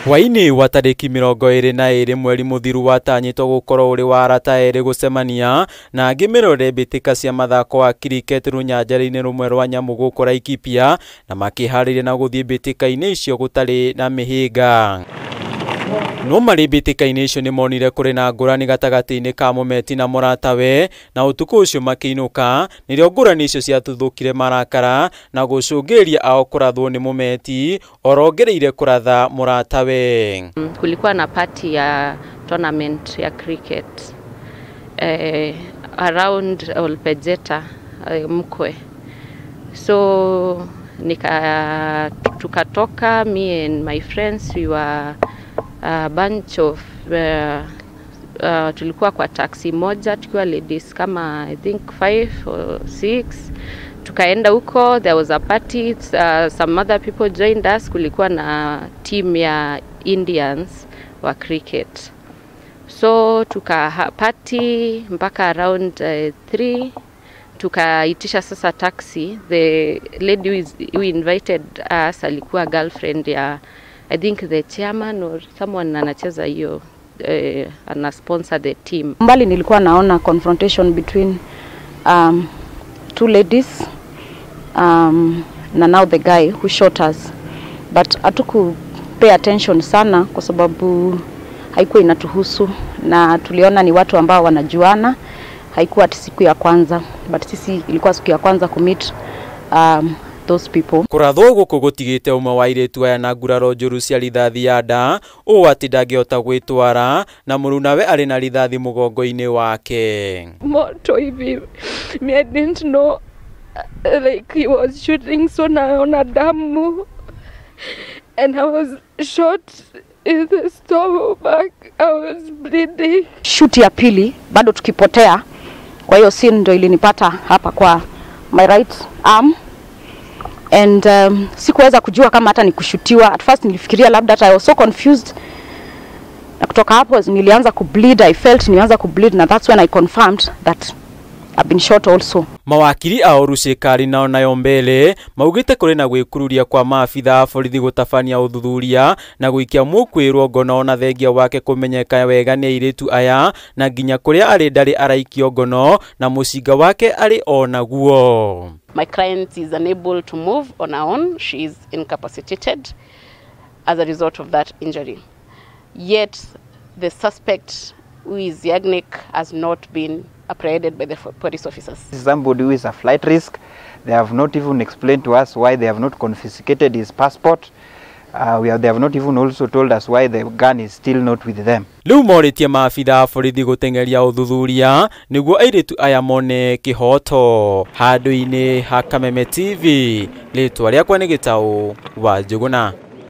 Hwaĩ-inĩ wa tarĩki 22 mweri mũthiru watanyĩtwo gũkorwo ũrĩ wa arata erĩ gũcemania na angĩ mĩrore mbĩtĩka cia mathako wa cricket rũnyanjara-inĩ rũmwe rwa nyamũ gũkũ Laikipia na makĩharĩria na gũthiĩ mbĩtĩka-inĩ icio gũtarĩ na mĩhĩnga. No marĩ mbĩtĩka-inĩ icio nĩmonire kũrĩ na ngũrani gatagatĩ-inĩ ka Mũmeti na mũratawe na ũtukũ ũcio makĩinũka nĩrĩo ngũrani icio ciatuthũkire marakara na gũcũngĩrĩria ao kũrathwo nĩ Mũmeti orongereire kũratha mũratawe. Kulikuwa na party ya tournament ya cricket around Olpejeta Mkwe, so tukatoka, me and my friends, we were a bunch of tulikuwa kwa taxi moja tukiwa ladies kama I think 5 or 6. Tukaenda huko, there was a party, some other people joined us. Kulikuwa na team ya Indians wa cricket, so tuka party mpaka around 3. Tukaitisha sasa taxi. The lady who invited us alikuwa girlfriend ya I think the chairman or someone anacheza hiyo, ana sponsor the team. Mbali nilikuwa naona confrontation between two ladies na now the guy who shot us, but hatuku pay attention sana kwa sababu haikuwa inatuhusu na tuliona ni watu ambao wanajuana. Haikuwa siku ya kwanza, but sisi ilikuwa siku ya kwanza commit those people. Kũrathwo gũkũ gũtigĩte ũmwe wa airĩtu aya na nguraro njũru cia rithathi ya nda ũũ atĩ ndangĩhota gwĩtwara na mũrunawe arĩ na rithathi mũgongo-inĩ wake. Moto hivi, me I didn't know like he was shooting, so naona damu and I was shot in the stomach, I was bleeding. Shoot ya pili bado tukipotea, kwa hiyo scene ndio ilinipata hapa kwa my right arm. And sikuweza kujua kama hata nikushutiwa. At first nilifikiria labda hata I was so confused. Na kutoka hapo nilianza kubleed, I felt nilianza kubleed, na that's when I confirmed that I've been shot also. Mawakiri ao Rucikari nao nayo mbele maugite kũrĩ na gwĩkururia kwa maabitha a borithi gũtabania ũthuthuria na gũikia mũkwĩrwo ngono na thengia wake kũmenyeka wega nĩ airĩtu aya na nginya kũrĩa arĩ ndarĩ araikio ngono na mũcinga wake arĩ onaguo. My client is unable to move on her own. She is incapacitated as a result of that injury. Yet the suspect, who is Yagnik, has not been apprehended by the police officers. Somebody who is a flight risk. They have not even explained to us why they have not confiscated his passport. They have not even also told us why the gun is still not with them. Rĩu morĩtie maabitha a borithi gũteng'eria ũthuthuria nĩguo airĩtu aya mone kĩhoto. Handũ-inĩ ha Kameme TV, rĩtwa rĩakwa nĩ Gĩtaũ wa Njũgũna.